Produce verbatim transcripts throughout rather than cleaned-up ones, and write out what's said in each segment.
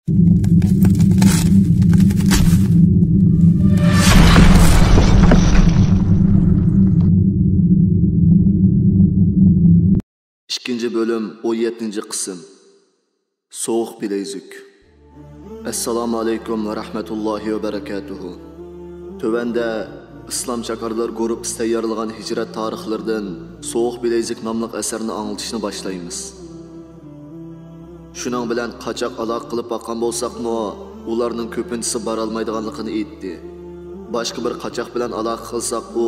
ئىككىنچى بۆلۈم، ئون يەتتىنچى قىسىم. سوغۇق بىلەيزۈك. ئەسسالامۇ ئەلەيكۇم ۋە رەھمەتۇللاھى ۋە بەرەكاتۇھۇ. تۆۋەندە ئىسلام چاكارلار گۇرۇپپىسى تەييارلىغان ھىجرەت تارىخلىرىدىن سوغۇق بىلەيزۈك ناملىق ئەسەرنى ئاڭلىتىشنى باشلايمىز. شۇنىڭ بىلەن قاچاق ئالاقە قىلىپ باققان بولساقمۇ، ئۇلارنىڭ كۆپىنچىسى بارالمايدىغانلىقىنى ئېيتتى. باشقا بىر قاچاق بىلەن ئالاقە قىلساق، ئۇ،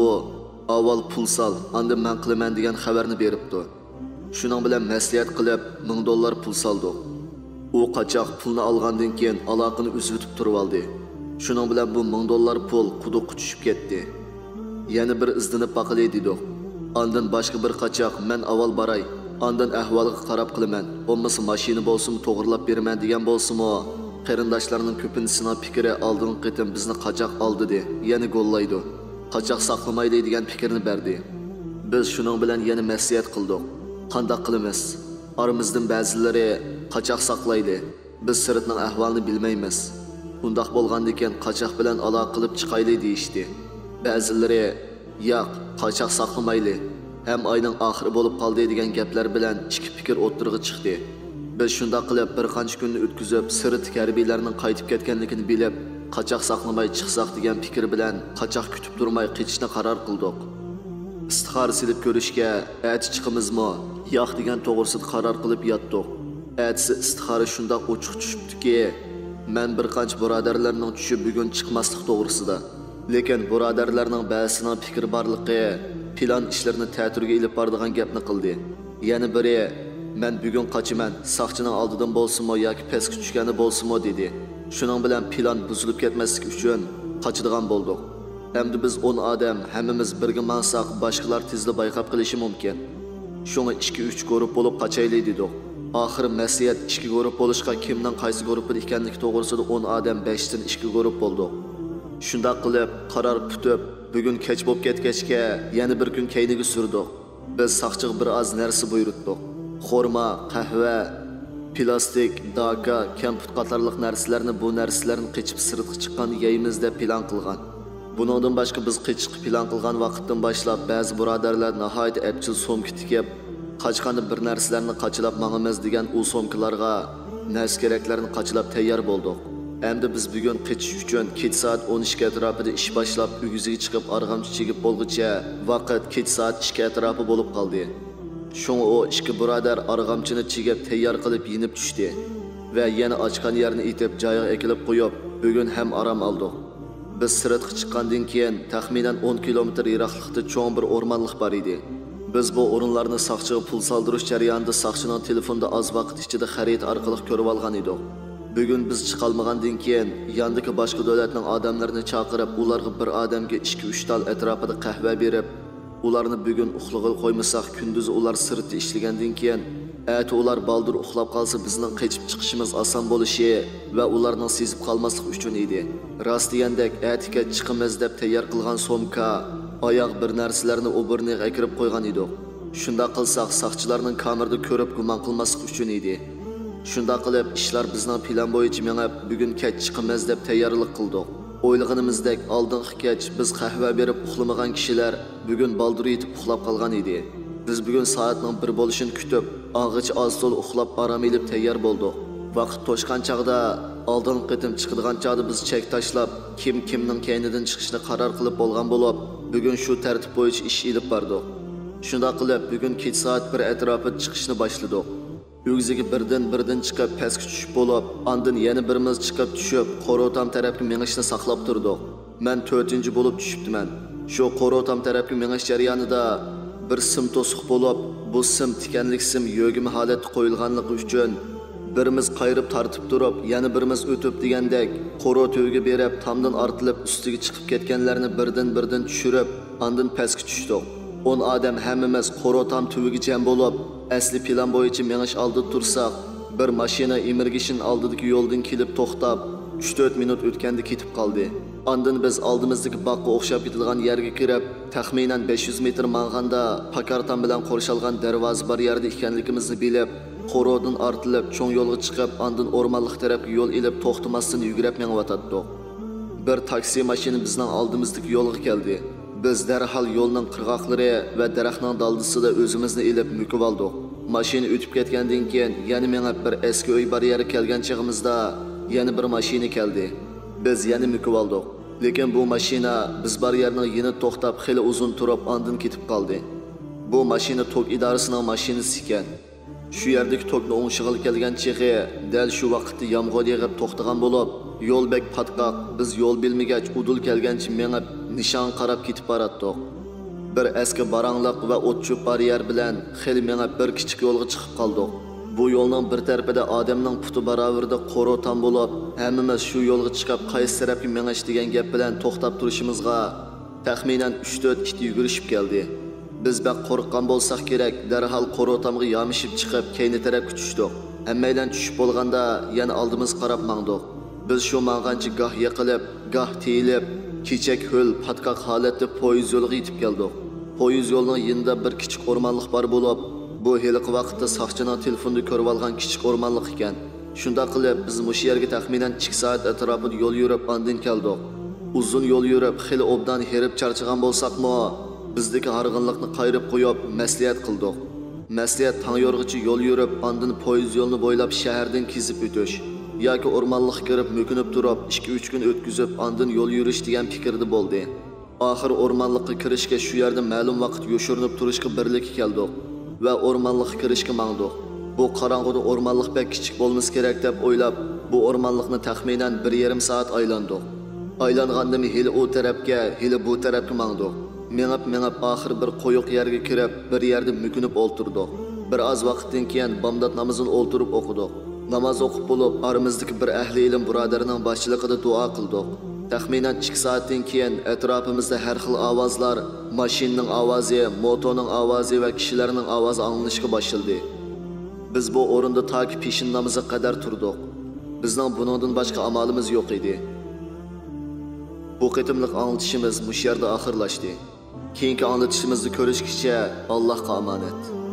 «ئاۋۋال پۇل سال، ئاندىن مەن قىلىمەن» دېگەن خەۋەرنى بېرىپتۇ. شۇنىڭ بىلەن مەسلىھەت قىلىپ، مىڭ دوللار پۇل سالدۇق. ئۇ قاچاق پۇلنى ئالغاندىن كېيىن ئالاقىنى ئۈزۈۋېتىپ تۇرۇۋالدى. شۇنىڭ بىلەن بۇ مىڭ دوللار پۇل قۇدۇققا چۈشۈپ كەتتى. يەنە بىر ئىزدىنىپ باقىلى دېدۇق. ئاندىن باشقا بىر قاچاق، «مەن ئاۋۋال باراي، ئاندىن ئەھۋالغا قاراپ قىلىمەن، بولمىسا ماشىنا بولسىمۇ توغرىلاپ بېرىمەن» دېگەن بولسىمۇ، قېرىنداشلارنىڭ كۆپىنچىسىنىڭ پىكرى ئالدىنقى قېتىم بىزنى قاچاق ئالدىدى، يەنە گوللايدۇ، قاچاق ساقلىمايلى دېگەن پىكىرنى بەردى. بىز شۇنىڭ بىلەن يەنە مەسلىھەت قىلدۇق. «قانداق قىلىمىز؟ ئارىمىزدىن بەزىلىرى، 'قاچاق ساقلايلى، بىز سىرتنىڭ ئەھۋالىنى بىلمەيمىز. ئۇنداق بولغاندىكىن قاچاق بىلەن ئالاقە قىلىپ چىقايلى' دېيىشتى. بەزىلىرى، 'ياق، قاچاق ساقلىمايلى، ھەم ئاينىڭ ئاخىرى بولۇپ قالدى' دېگەن گەپلەر بىلەن ئىككى پىكىر ئوتتۇرىغا چىقتى. بىز شۇنداق قىلىپ بىر قانچە كۈننى ئۆتكۈزۈپ، سىرتتىكى ھەربىيلەرنىڭ قايتىپ كەتكەنلىكىنى بىلىپ، قاچاق ساقلىماي چىقساق دېگەن پىكىر بىلەن قاچاق كۈتۈپ تۇرماي قېچىشنى قارار قىلدۇق. ئىستىخارە سېلىپ كۆرۈشكە، ئەتە چىقىمىزمۇ، ياق دېگەن توغرىسىدا قارار قىلىپ ياتتۇق. ئەتىسى ئىستىخارە شۇنداق ئوچۇق چۈشۈپتۇكى، مەن بىر قانچە بۇرادەرلەرنىڭ چۈشۈپ بۈگۈن چىقماسلىق توغرىسىدا، لېكىن بۇرادەرلەرنىڭ بەزىسىنىڭ پىكرى بارلىقى، پىلان ئىشلىرىنى تەتۈرگە ئېلىپ بارىدىغان گەپنى قىلدى. يەنە بىرى، «مەن بۈگۈن قاچىمەن، ساقچىنىڭ ئالدىدىن بولسىمۇ ياكى پەسكە چۈشكەندە بولسىمۇ» دېدى. شۇنىڭ بىلەن پىلان بۇزۇلۇپ كەتمەسلىك ئۈچۈن قاچىدىغان بولدۇق. ئەمدى بىز ئون ئادەم ھەممىمىز بىرگە ماڭساق، باشقىلار تېزلا بايقاپ قېلىشى مۇمكىن. شۇڭا ئىككى-ئۈچ گۇرۇپ بولۇپ قاچايلى دېدۇق. ئاخىرى مەسلىھەت ئىككى گۇرۇپ بولۇشقا، كىمنىڭ قايسى گۇرۇپپىدا ئىكەنلىكى توغرىسىدا ئون ئادەم بەشتىن ئىككى گۇرۇپ بولدۇق. شۇنداق قىلىپ، قارار پۈتۈپ، بۈگۈن كەچ بولۇپ كەتكەچكە، يەنە بىر كۈن كەينىگە سۈردۇق. بىز ساقچىغا بىر ئاز نەرسە بۇيرۇتتۇق. خورما، قەھۋە، پىلاستىك، داكا، كەمپۈت قاتارلىق نەرسىلەرنى، بۇ نەرسىلەرنى قېچىپ سىرتقا چىققاندا يەيمىز دەپ پىلان قىلغان. بۇنىڭدىن باشقا، بىز قېچىشقا پىلان قىلغان ۋاقىتتىن باشلاپ، بەزى بۇرادەرلەر ناھايىتى ئەپچىل سومكا تىكىپ، قاچقاندا بىر نەرسىلەرنى قاچىلاپ ماڭىمىز دېگەن ئۇ سومكىلارغا نەرسە-كېرەكلەرنى قاچىلاپ تەييار بولدۇق. ئەمدى بىز بۈگۈن قېچىش ئۈچۈن كېچە سائەت ئون ئىككى ئەتراپىدا ئىش باشلاپ، ئۆگزىگە چىقىپ ئارغامچا چىگىپ بولغۇچە ۋاقىت كېچە سائەت ئىككى ئەتراپى بولۇپ قالدى. شۇڭا ئۇ ئىككى بۇرادەر ئارغامچىنى چىگىپ تەييار قىلىپ يېنىپ چۈشتى ۋە يەنە ئاچقان يەرنى ئېتىپ جايىغا ئەكېلىپ قويۇپ، بۈگۈن ھەم ئارام ئالدۇق. بىز سىرتقا چىققاندىن كېيىن، تەخمىنەن ئون كىلومېتىر يىراقلىقتا چوڭ بىر ئورمانلىق بار ئىدى. بىز بۇ ئورۇنلارنى ساقچىغا پۇل سالدۇرۇش جەريانىدا ساقچىنىڭ تېلېفوندا ئاز ۋاقىت ئىچىدە خەرىتە ئارقىلىق كۆرۈۋالغان ئىدۇق. بۈگۈن بىز چىقالمىغاندىن كېيىن، ياندىكى باشقا دۆلەتنىڭ ئادەملىرىنى چاقىرىپ، ئۇلارغا بىر ئادەمگە ئىككى-ئۈچ تال ئەتراپىدا قەھۋە بېرىپ، ئۇلارنى بۈگۈن ئۇخلىغىلى قويمىساق، كۈندۈزى ئۇلار سىرتتا ئىشلىگەندىن كېيىن، ئەتە ئۇلار بالدۇر ئۇخلاپ قالسا، بىزنىڭ قېچىپ چىقىشىمىز ئاسان بولۇشى ۋە ئۇلارنىڭ سېزىپ قالماسلىقى ئۈچۈن ئىدى. راست دېگەندەك، ئەتە كەچ چىقىمىز دەپ تەييار قىلغان سومكا، ئاياغ بىر نەرسىلەرنى ئوبورنىغا ئەكىرىپ قويغان ئىدۇق. شۇنداق قىلساق، ساقچىلارنىڭ كامېردا كۆرۈپ گۇمان قىلماسلىقى ئۈچۈن ئىدى. شۇنداق قىلىپ، ئىشلار بىزنىڭ پىلان بويىچە مېڭىپ، بۈگۈن كەچ چىقىمىز دەپ تەييارلىق قىلدۇق. ئويلىغىنىمىزدەك، ئالدىنقى كەچ بىز قەھۋە بېرىپ ئۇخلىمىغان كىشىلەر بۈگۈن بالدۇر يېتىپ ئۇخلاپ قالغان ئىدى. بىز بۈگۈن سائەتنىڭ بىر بولۇشىنى كۈتۈپ، ئاڭغىچە ئاز-تولا ئۇخلاپ ئارام ئېلىپ تەييار بولدۇق. ۋاقىت توشقان چاغدا، ئالدىنقى قېتىم چىقىدىغان چاغدا بىز چەك تاشلاپ، كىم كىمنىڭ كەينىدىن چىقىشنى قارار قىلىپ بولغان بولۇپ، بۈگۈن شۇ تەرتىپ بويىچە ئىش ئېلىپ باردۇق. شۇنداق قىلىپ، بۈگۈن كېچە سائەت بىر ئەتراپىدا چىقىشنى باشلىدۇق. ئۆگزىگە بىردىن-بىردىن چىقىپ پەسكە چۈشۈپ بولۇپ، ئاندىن يەنە بىرىمىز چىقىپ چۈشۈپ، قورۇتام تەرەپكە مېڭىشنى ساقلاپ تۇردۇق. مەن تۆتىنچى بولۇپ چۈشۈپتىمەن. شۇ قورۇتام تەرەپكە مېڭىش جەريانىدا بىر سىم توسۇق بولۇپ، بۇ سىم تىكەنلىك سىم يۆگىمە ھالەتتە قويۇلغانلىقى ئۈچۈن، بىرىمىز قايرىپ تارتىپ تۇرۇپ، يەنە بىرىمىز ئۆتۈپ دېگەندەك، قورۇ تۈۋىگە بېرىپ، تامدىن ئارتىلىپ ئۈستىگە چىقىپ كەتكەنلەرنى بىردىن-بىردىن چۈشۈرۈپ، ئاندىن پەسكە چۈشتۇق. ئون ئادەم ھەممىمىز قورۇ تام تۈۋىگە جەم بولۇپ، ئەسلى پىلان بويىچە مېڭىش ئالدىدا تۇرساق، بىر ماشىنا ئىمىگرېشن ئالدىدىكى يولدىن كېلىپ توختاپ، ئۈچ-تۆت مىنۇت ئۆتكەندە كېتىپ قالدى. ئاندىن بىز ئالدىمىزدىكى باغقا ئوخشاپ كېتىدىغان يەرگە كىرىپ، تەخمىنەن بەش يۈز مېتىر ماڭغاندا، پاكار تام بىلەن قورشالغان دەرۋازا بار يەردە ئىكەنلىكىمىزنى بىلىپ، قورودىن ئارتىلىپ، چوڭ يولغا چىقىپ، ئاندىن ئورمانلىق تەرەپكە يول ئېلىپ، توختىماستىن يۈگۈرۈپ مېڭىۋاتاتتۇق. بىر تاكسى ماشىنا بىزنىڭ ئالدىمىزدىكى يولغا كەلدى. بىز دەرھال يولنىڭ قىرغاقلىرى ۋە دەرەخنىڭ دالدىسىدا ئۆزىمىزنى ئېلىپ مۆكۈۋالدۇق. ماشىنا ئۆتۈپ كەتكەندىن كېيىن، يەنە مېڭىپ بىر ئەسكى ئۆي بار يەرگە كەلگەن چېغىمىزدا، يەنە بىر ماشىنا كەلدى. بىز يەنە مۆكۈۋالدۇق. لېكىن بۇ ماشىنا بىز بار يەرنىڭ يېنىدا توختاپ، خېلى ئۇزۇن تۇرۇپ، ئاندىن كېتىپ قالدى. بۇ ماشىنا توك ئىدارىسىنىڭ ماشىنىسى ئىكەن. شۇ يەردىكى توكنى ئوڭشىغىلى كەلگەن چېغى، دەل شۇ ۋاقىتتا يامغۇر يېغىپ توختىغان بولۇپ، يول بەك پاتقاق، بىز يول بىلمىگەچ ئۇدۇل كەلگەنچە مېڭىپ، نىشانغا قاراپ كېتىپ باراتتۇق. بىر ئەسكى باراڭلىق ۋە ئوت-چۆپ بار يەر بىلەن خېلى مېڭىپ بىر كىچىك يولغا چىقىپ قالدۇق. بۇ يولنىڭ بىر تەرىپىدە ئادەمنىڭ پۇتى باراۋىرىدا قورۇ تام بولۇپ، ھەممىمىز شۇ يولغا چىقىپ قايسى تەرەپكە مېڭىش دېگەن گەپ بىلەن توختاپ تۇرۇشىمىزغا، تەخمىنەن ئۈچ-تۆت ئىت يۈگۈرۈشۈپ كەلدى. بىز بەك قورققان بولساق كېرەك، دەرھال قورۇ تامغا يامىشىپ چىقىپ، كەينى تەرەپكە چۈشتۇق. ھەممەيلەن چۈشۈپ بولغاندا، يەنە ئالدىمىزغا قاراپ ماڭدۇق. بىز شۇ ماڭغانچە گاھ يىقىلىپ، گاھ تېيىلىپ، كېچەك ھۆل، پاتقاق ھالەتتە پويىز يولىغا يېتىپ كەلدۇق. پويىز يولىنىڭ يېنىدا بىر كىچىك ئورمانلىق بار بولۇپ، بۇ ھېلىقى ۋاقىتتا ساقچىنىڭ تېلېفوندا كۆرۈۋالغان كىچىك ئورمانلىق ئىكەن. شۇنداق قىلىپ، بىز مۇشۇ يەرگە تەخمىنەن ئىككى سائەت ئەتراپىدا يول يۈرۈپ، ئاندىن كەلدۇق. ئۇزۇن يول يۈرۈپ، خېلى ئوبدان ھېرىپ چارچىغان بولساقمۇ، بىزدىكى ھارغىنلىقنى قايرىپ قويۇپ، مەسلىھەت قىلدۇق. مەسلىھەت تاڭ يورغىچە يول يۈرۈپ، ئاندىن پويىز يولىنى بويلاپ شەھەردىن كېزىپ ئۆتۈش ياكى ئورمانلىققا كىرىپ مۆكۈنۈپ تۇرۇپ، ئىككى-ئۈچ كۈن ئۆتكۈزۈپ، ئاندىن يول يۈرۈش دېگەن پىكىردە بولدى. ئاخىر ئورمانلىققا كىرىشكە شۇ يەردە مەلۇم ۋاقىت يوشۇرۇنۇپ تۇرۇشقا بىرلىككە كەلدۇق ۋە ئورمانلىققا كىرىشكە ماڭدۇق. بۇ قاراڭغۇدا ئورمانلىق بەك كىچىك بولمىسا كېرەك دەپ ئويلاپ، بۇ ئورمانلىقنى تەخمىنەن بىر يېرىم سائەت ئايلاندۇق. ئايلانغاندىمۇ ھېلى ئۇ تەرەپكە، ھېلى بۇ تەرەپكە ماڭدۇق. مېڭىپ، مېڭىپ، ئاخىر بىر قويۇق يەرگە كىرىپ، بىر يەردە مۆكۈنۈپ ئولتۇردۇق. بىر ئاز ۋاقىتتىن كېيىن بامدات نامىزىنى ئولتۇرۇپ ئوقۇدۇق. ناماز ئوقۇپ بولۇپ، ئارىمىزدىكى بىر ئەھلى ئىلىم بۇرادەرنىڭ باشچىلىقىدا دۇئا قىلدۇق. تەخمىنەن ئىككى سائەتتىن كېيىن ئەتراپىمىزدا ھەر خىل ئاۋازلار، ماشىنىنىڭ ئاۋازى، موتورنىڭ ئاۋازى ۋە كىشىلەرنىڭ ئاۋازى ئاڭلىنىشقا باشلىدى. بىز بۇ ئورۇندا تاكى پېشىن نامىزىغا قەدەر تۇردۇق. بىزنىڭ بۇنىڭدىن باشقا ئامالىمىز يوق ئىدى. بۇ قېتىملىق ئاڭلىتىشىمىز مۇشۇ يەردە ئاخىرلاشتى. كېيىنكى ئاڭلىتىشىمىزدا كۆرۈشكىچە، ئاللاھقا ئامانەت.